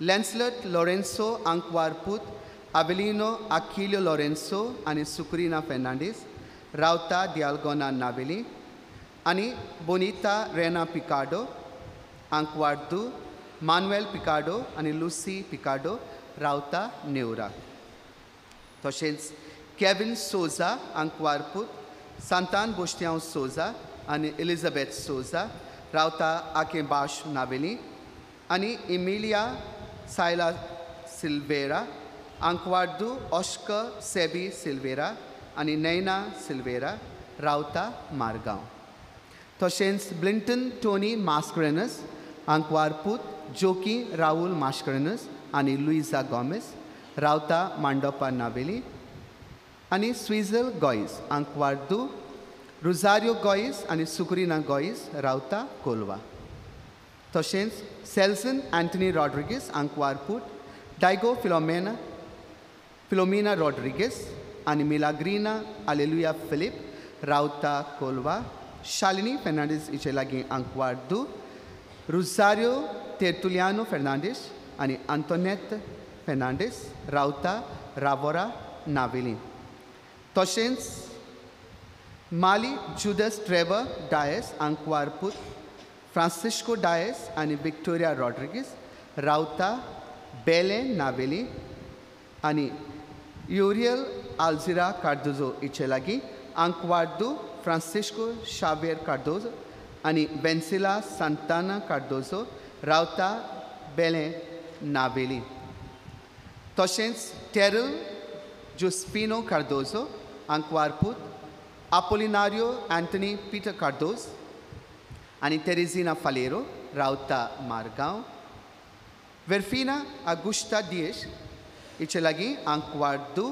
लॅन्सलट लॉरेन्सो आंकवारपूत आवेलिनो आकिल्यो लॉरेन्सो आनी सुक्रिना फेर्नांडीस रावता दियालगोना नावेली आनी बोनिता रेना पिकाडो आंकवारदू मानुएल पिकाडो आनी लुसी पिकाडो रावता नेवरा. तशेंच केविन सोजा आंकवारपूत सांतान बोस्त्यांव सोजा आनी एलिझाबेथ सोजा रावता आकेबाश नावेली आनी इमिलिया सायला सिल्वेरा आंकवारदू ऑस्कर सेबी सिल्वेरा आनी नैना सिल्वेरा रावता मारगांव. तशेंच ब्लिंटन टोनी मास्करेनस आंकवारपूत जोकी राहुल मास्करेनस आनी लुइजा गोमेस रावता मांडोपा नावेली आनी स्विझल गोयस आंकवारदू रुजारियो गोयस आनी सुक्रिना गोयस रावता कोलवा. तशेंच सेल्सन अँटनी रॉड्रिगीस आंकवारपूत डायगो फिलोमिना रॉड्रिगीस आनी मिलाग्रीना आलेलुया फिलीप रावता कोलवा. शालिनी फेर्नांडीस हिचे लागीं आंकवारदू रुजारियो तेर्तुलियानो फेर्नांडीस आनी आंतोनेत फेर्नांडीस रावता रावोरा नावेली. तशेंच माली जुदस ट्रेवर डायस आंकवारपूत फ्रांसिस्को डायस आनी विक्टोरिया रॉड्रिगीस रावता बेले नावेली आनी युरियल आल्जिरा कार्दोजो हिचे लागीं आंकवारदू फ्रांसिस्को शावेर कार्दोजो आनी वेन्सिला सांताना कार्दोजो रावता बेले नावेली. तशेंच टेरल जोस्पिनो कार्दोजो आंकवारपूत आपोलिनारियो अँटनी पीटर कार्दोज आनी तेरेझिना फालेरो रावता मारगांव. वेरफिना आगुश्ता दियेश हिचे लागीं आंकवारदू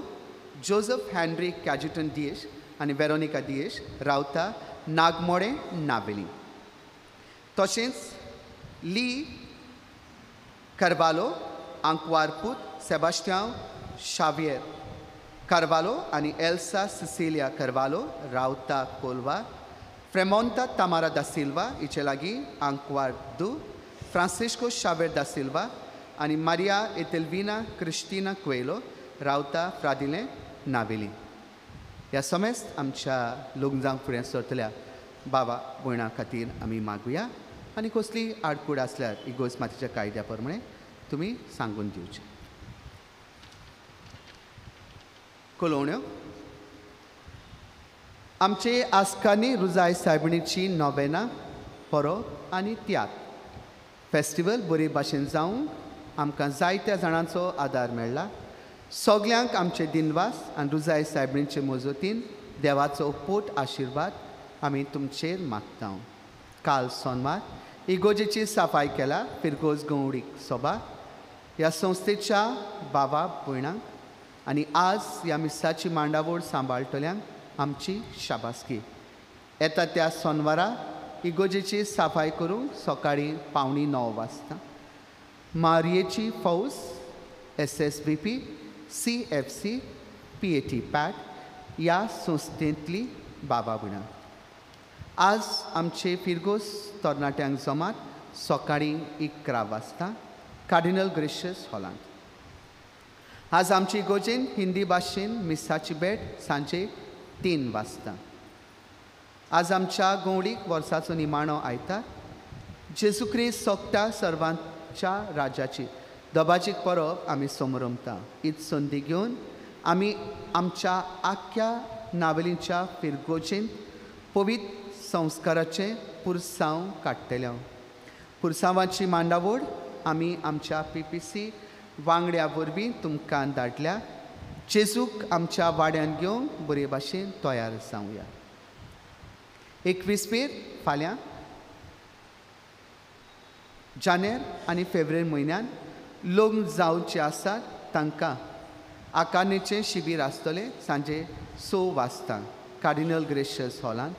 जोजफ हॅनरी कॅजिटन दियेश आनी वेरोनिका दियेश रावता नागमोडें नावेली. तशेंच ली कार्वालो आंकवारपूत सेबास्त्यांव शावियर कार्वालो आनी एल्सा सिसिलिया कार्वालो रावता कोलवा. फ्रेमोंता तामारा दा सिल्वा हिचे लागीं आंकवारदू फ्रांसिस्को शावेर दा सिल्वा आनी मारिया एतेल्विना क्रिस्टिना क्वेलो रावता फ्रादिलें नावेली. ह्या समेस्त आमच्या लग्नाक फुडें सरतल्या बाबा भयणां खातीर आमी मागुया आनी कसली आडकूड आसल्यार इगोर्ज मातीच्या कायद्या प्रमाणे तुमी सांगून दिवचें. कोलोण्यो आमचे आस्कानी रुजाय सायबिणीची नोवेना परब आनी तियात्र फेस्टिवल बरे भाशेन जावंक आमकां जायत्या जाणांचो आदार मेळ्ळा. सगल्यांक आमचे दिनवास आनी रुजाय सायबिणीचे मजतीन देवाचो पोट आशिर्वाद आमी तुमचेर मागता. काल सोनवार इगोजेची सफाय केला फिरगोज गवडीक सोबा ह्या संस्थेच्या बाबा भयणांक आनी आज ह्या मिसाची मांडावळ सांबाळटल्यांक आमची शाबासकी. येता त्या सोनवारा इगोजेची सफाय करूंक सकाळीं 8:45 वाजता मारयेची फौज SSBP CFC PAT पॅट ह्या संस्थेंतली बाबा भयणां. आज आमचे फिरगोज तरणाट्यांक जमात सकाळीं 11 वाजता कार्डिनल ग्रेशियस हॉलांत. आज आमची इगोर्जेन हिंदी भाशेन मिसाची भेट सांजे 3 वाजता. आज आमच्या गवडीक वर्साचो निमाणो आयतार जेजू क्रिस्त सोगटा सर्वांच्या राजाची दबाजीक परब आमी समरमता. हीच संदी घेवन आमी आमच्या आख्ख्या नावेलीच्या फिरगोजेन पवित्र संस्काराचें पुरसांव काडटले. पुरसांवाची मांडावळ आमी आमच्या PPC वांगड्या वरवीं तुमकां धाडल्या. जेजूक आमच्या वाड्यान घेवन बरे भाशेन तयार जावया. 21 पेर फाल्यां जानेर आनी फेब्रुवारी म्हयन्यान लग्न जावचे आसात तांकां आकारणेचें शिबीर आसतलें सांजे 6 वाजता कार्डिनल ग्रेशियस हॉलांत.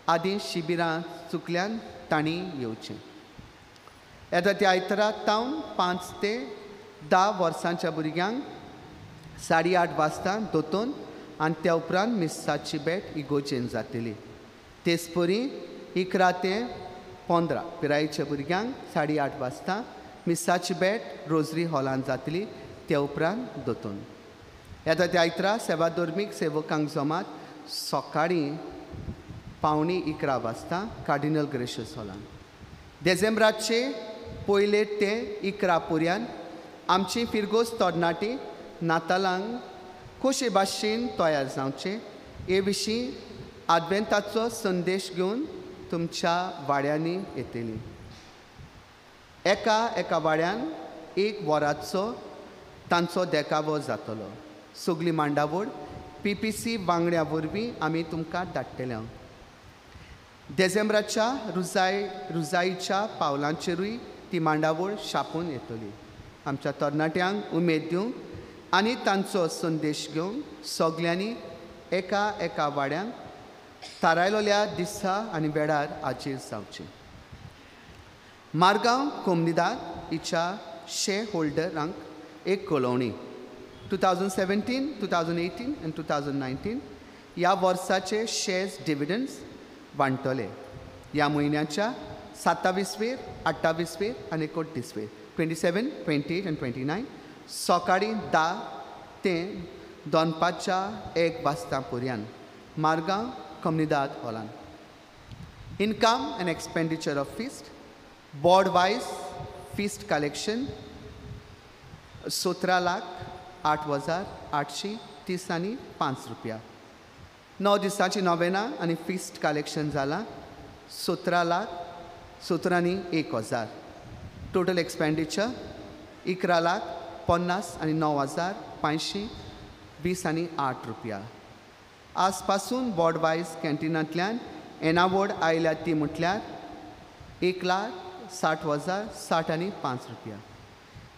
आदीं शिबिरां चुकल्यान तांणी येवचें. येता त्या आयतारा तावन 5 ते 10 वर्सांच्या भुरग्यांक 8:30 वाजता दोतोन आनी त्या उपरांत मिसाची भेट इगोजेन जातली. तेच परी 11 ते 15 पिरायेच्या भुरग्यांक 8:30 वाजता मिसाची भेट रोजरी हॉलांत जातली, त्या उपरांत दोतोन. येता त्या आयतरा सेवा धर्मीक सेवकांक जमात सकाळीं 10:45 वाजता कार्डिनल ग्रेशियस हॉलांत. देझेंब्राचे 1 ते 11 पर्यंत आमची फिरगोज तरणाटी नातालांक कशे भाशेन तयार जावचें हे विशीं आदवेंताचो संदेश घेवन तुमच्या वाड्यांनी येतली. एका एका वाड्यान 1 वराचो तांचो देखावो जातलो. सगली मांडावळ PPC वांगड्या वरवीं आमी तुमकां धाडटले. देझेंब्राच्या रुजाईच्या पावलांचेरूय ती मांडावळ छापून येतली. आमच्या तरणाट्यांक उमेद दिवंक आनी तांचो संदेश घेवन सगल्यांनी एका एका वाड्यांक थारायलेल्या दिसा आनी वेळार हाजीर जावचें. मारगांव कोमनिदाद हिच्या शेअर होल्डरांक एक कळोवणी. 2017, 2018 आनी 2019 ह्या वर्साचे शेअर्स डिविडंड्स वांटले. ह्या म्हयन्याच्या 27वेर, 28वेर आनी 29वेर 27, 28 आनी 29 सकाळीं 10 ते दनपारच्या 1 वाजता पर्यंत Margao कोमनिदाद हॉलान. Income and expenditure of feast, board wise feast collection 17,08,830.05 रुपया. 9 दिसांची नोवेना आनी फिस्ट कलेक्शन जालां 17,17,01,000. टोटल एक्सपेंडिचर 11,59,520.08 रुपया. आज पासून बोर्ड वायज कॅन्टिनांतल्यान येणावळ आयल्या ती म्हटल्यार 1,60,060.05 रुपया.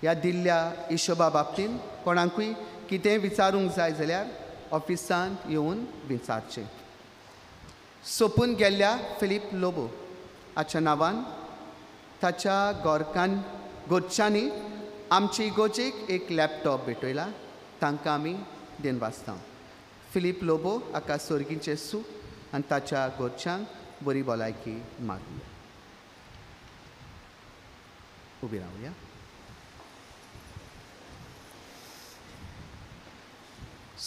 ह्या दिल्ल्या हिशोबा बाबतीन कोणाकूय कितेंय विचारूंक जाय जाल्यार ऑफिसांत येवन विचारचें. सोंपून गेल्ल्या फिलीप लोबो हाच्या नांवान ताच्या घरच्यांनी आमचे इगोजेक एक लॅपटॉप भेटयला, तांकां आमी दिनवासता. फिलीप लोबो हाका सर्गीचें सूख आनी ताच्या घरच्यांक बरी भलायकी मागुया. उबी रावया.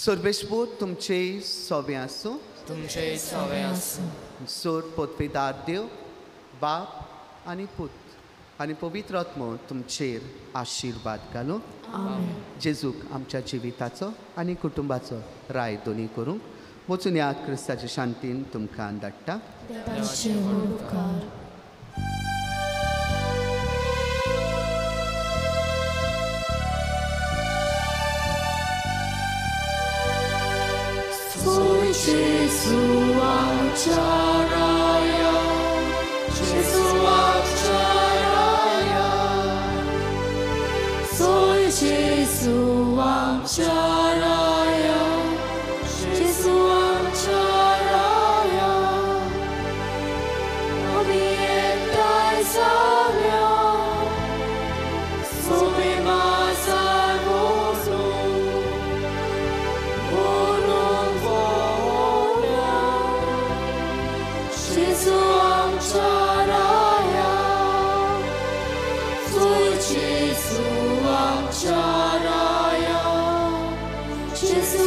सर्वेस्पर तुमचें सोबें आसूं. तुमचें सोबें आसूं. सोर पोतवेदार देव बाप आनी पूत आनी पवित्र आत्मो तुमचेर आशिर्वाद घालूं. जेजूक आमच्या जिविताचो आनी कुटुंबाचो राय दोनी करूंक वचून ह्या क्रिस्ताच्या शांतीन तुमकां धाडटा. Gesù amciaraia, Gesù amciaraia, Soi Gesù amciaraia, Gesù amciaraia, Obiettai savia, Sobe masarvoso, Gesù amciaraia, Soi Gesù amciaraia, Gesù.